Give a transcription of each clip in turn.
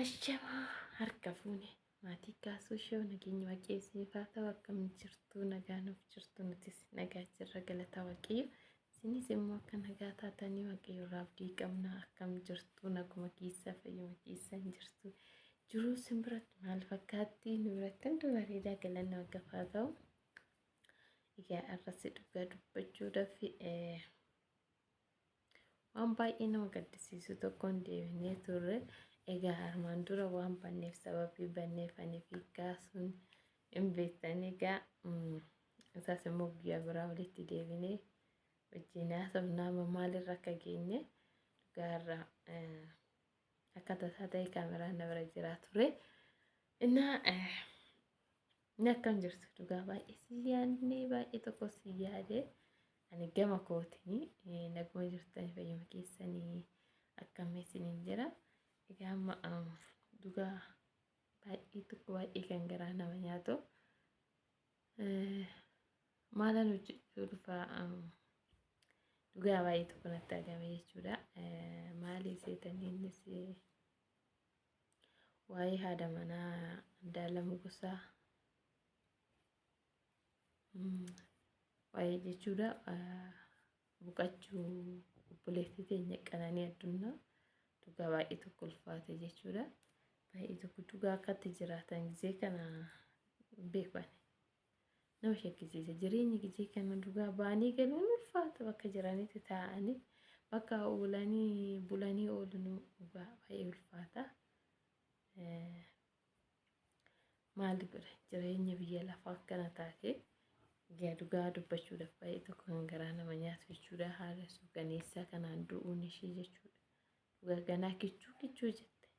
Ashamaa harka fuune maatii kaasuu shoo nageenya waaqayyo isiniif haa ta'u. Akkam jirtu? Nagaa nuuf jirtu? Nutis nagaa jirra, galata waaqayyo. Isinis immoo akka nagaa taatanii waaqayyo irraa abdii qabna. Akkam jirtu? Naguma keessa, fayyuma keessa hin jirtu? Jiruu isin biratti maal fakkaatti? Nu biratti hundi bareedaa, galanni waaqaaf haa ta'u. Egaa har'as dhugaa dubbachuudhaaf waan baay'ee nama gaddisiisu tokkoon deebinee turre. Egaa armaan dura waan banneef, sababii banneefanii fi kaasuun hin beektan. Egaa isaas immoo guyyaa biraa walitti deebinee wajjin haasofnaa maalirra akka geenye. Dhugaarra akka tasaa ta'e kaameraan na bira jira ture. Innaa inni akkam jirtu? Dhugaa baay'ee si yaadne, baay'ee tokko si yaade. Ani gama kootiin naguma jirtanii, fayyuma keessanii, akkam isiniin jira. Egaa amma dhugaa baay'ee tokko baay'ee kan garaa nama nyaatu maalan hojjechuu dhufaa, dhugaa baay'ee tokko natti argame jechuudha. Maali seetanii? Innis waa'ee haadha manaa Andu'aalem Gosaa waa'ee jechuudha, boqachuu obboleettii teenya Qananii Addunyaa dhugaa baay'ee tokko ulfaate jechuudha. Baay'ee tokko dhugaa akkatti jiraatan gizee kana beekan nama shakkisiisa. Jireenyi gizee kana dhugaa ba'anii galuun ulfaata, bakka jiranitti taa'anii bakka oolanii bulanii ooluun dhugaa baay'ee ulfaata. Maali godha, jireenya biyya lafaa akkana taate. Egaa dhugaa dubbachuudhaaf baay'ee tokko kan garaa nama nyaatu jechuudha. Haala suukaneessaa kanaan du'uun ishee jechuudha. Dhugaa ganaa kichuu kichuu jette.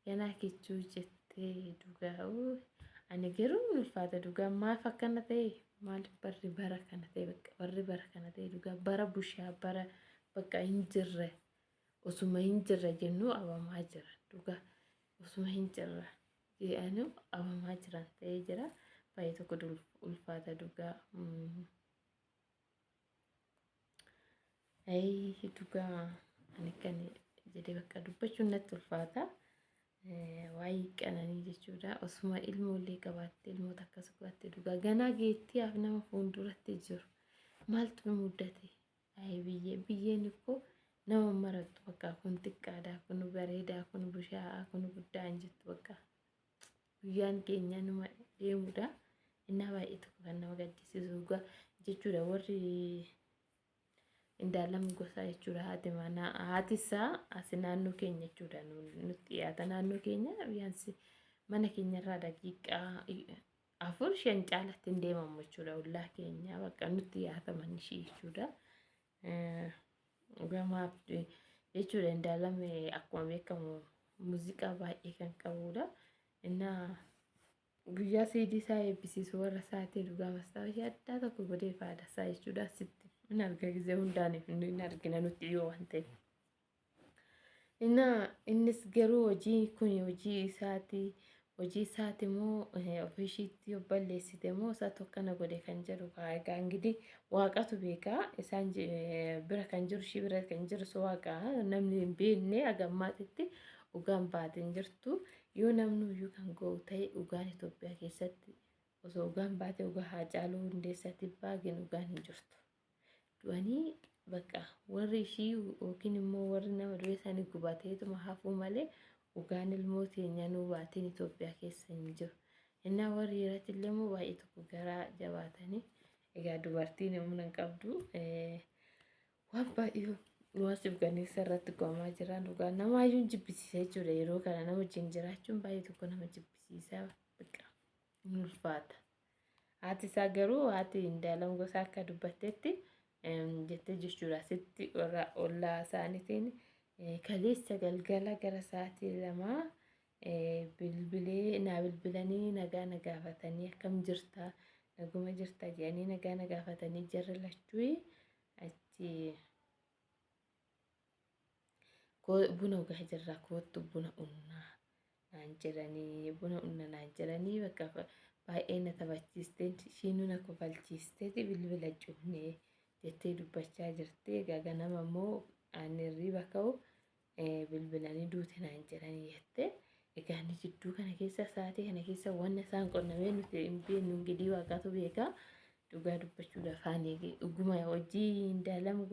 Ganaa kichuu jettee dhugaa. Ani garuu ulfaata dhugaa, maaf akkana ta'e? Maaliif barri bara kana ta'e? Bakka barri bara kana ta'e dhugaa bara bushaa, bara bakka hin jirre, osuma hin jirre jennu abamaa jira, dhugaa osuma hin jirre jedhanii abamaa jiran ta'ee jira. Baay'ee tokko ulfaata dhugaa. Ayii dhugaa ani kan jedhee bakka dubbachuun natti ulfaata. Waa'ee Qananii jechuudha. Osuma ilmoollee qabaatte, ilmoota akkas godhatte, dhugaa ganaa geettiyaaf nama fuulduratti jiru. Maaltu nu mudate? Ayii biyyee, biyyeen ikkoo nama marattu, bakka kun xiqqaadha, kun bareedaa, kun bushaa'aa, kun guddaa hin jettu, bakka guyyaan keenya numa deemudha. Innaa baay'ee tokko kan nama gaddisiisu dhugaa jechuudha. Warri Andu'aalem Gosaa jechuudha, haati manaa, haati isaa as naannoo keenya jechuudha, nutti dhiyaata. Naannoo keenya biyyaansi mana keenyarraa daqiiqaa 4 5 caalatti hin deemamu jechuudha. Ollaa keenya, bakka nutti dhiyaata manni ishii jechuudha. Gamaaf jechuudha, Andu'aalem akkuma beekamu muuziqaa baay'ee kan qabudha. Innaa guyyaa siidii isaa eebbisiisu warra isaatii dhugaa mastaawashii addaa tokko godhee faada isaa jechuudha. Asitti hin arga, gizee hundaan hin argina, nutti dhiyoo waan ta'eef. Innaa innis garuu hojii kun hojii isaati, hojii isaati moo ofiishiitti of balleessite moo isaatu akkana godhe kan jedhu egaa ingidihi waaqatu beekaa. Isaan bira kan jiru, ishii bira kan jiru waaqa, namni hin beekne haga ammaatitti dhugaan baate hin jirtu. Yoo namni iyyuu kan ga'u ta'e, dhugaan Itoophiyaa keessatti osoo dhugaan baate, dhugaa Haacaaluu Hundeessaa Tibbaa, dhugaan hin jirtu. Du'anii bakka warri ishii yookiin immoo warri nama du'e sani gubateetuma hafuu malee dhugaan ilmoo teenya nuu baateen Itoophiyaa keessa hin jiru. Innaa warri irratti illee immoo baay'ee tokko garaa jabaatanii, egaa dubartiin humna hin qabdu, waan baay'ee waan suukaneessa irratti qo'amaa jiran dhugaa namaayyuu hin jibbisiisa jechuudha. Yeroo kana nama wajjin jiraachuun baay'ee tokko nama jibbisiisa, bakka hin ulfaata. Haati isaa garuu, haati Andu'aalem Gosaa akka dubbattetti jettee jechuudha. Asitti warra ollaa isaaniitiin kaleessa galgala gara sa'aatii 2 bilbilee, naa bilbilanii nagaa na gaafatanii, akkam jirta, naguma jirta jedhanii nagaa na gaafatanii, jarri lachuu achi buna dhugaa jirra, koottu buna unnaa naan jedhanii, buna unna naan jedhanii, bakka baay'ee na taphachiistee, ishiinuu na kofalchiisteeti bilbila cufnee jettee dubbachaa jirti. Egaa ganama immoo ani hirriba ka'u Bilbilanii duute naan jedhanii jette. Egaa inni jidduu kana keessa sa'aatii kana keessa wanna isaan qunnamee nuti hin beeknu, ingidii waaqatu beeka. Dhugaa dubbachuudhaaf ani dhuguma hojii Indaalam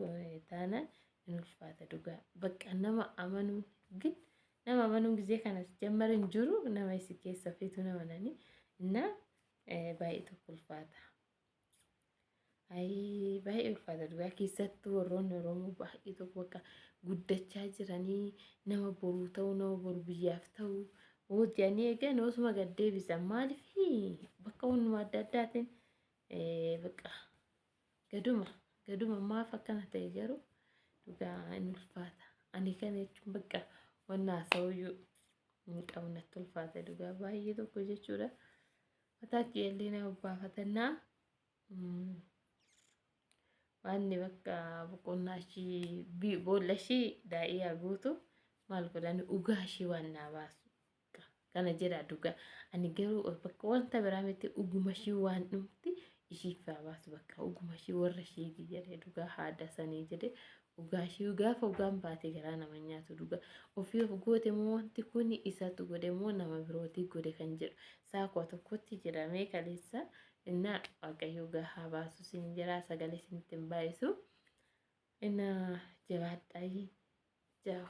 taanaan hin ulfaata dhugaa. Bakka nama amanuun gin nama amanuun gizee kanas jammara hin jiru, nama isi keessa ofiitu nama nani innaa baay'ee tokko ulfaata. Ayii, baay'ee ulfaata dhugaa. Keessattuu warroonni Oromoo baay'ee tokko bakka guddachaa jiranii nama boruu ta'uu, nama boru biyyaaf ta'uu hojjanii eegan osuma gad deebisan. Maaliif bakka hunduma adda addaatiin bakka gaduma gaduma maaf akkana ta'e garuu dhugaa hin ulfaata. Ani kana jechuun bakka wanna haasa'uyyuu hin qabu, natti ulfaata dhugaa baay'ee tokko jechuudha. Mataa kiyyallee nama baafatannaa. Wanni bakka boqonnaa ishii boolla ishii daa'ii haa guutu, maal godhan, dhugaa ishii waan naa baasu kana jedha dhugaa. Ani garuu bakka wanta biraa miti, dhuguma ishii waan dhumti ishiif haa baasu, bakka dhuguma ishii warra ishiiti jedhee dhugaa haadha sanii jedhee. Dhugaa ishii gaafa dhugaan baate garaa nama nyaatu dhugaa. Ofii of goote moo, wanti kun isatu godhe moo, nama birootii godhe kan jedhu saakoo tokkotti jedhamee kaleessa. Innaa Waaqayyo haa baasu siin jedha, sagalee isinitti hin baay'isu. Innaa jabaadhaa jaa.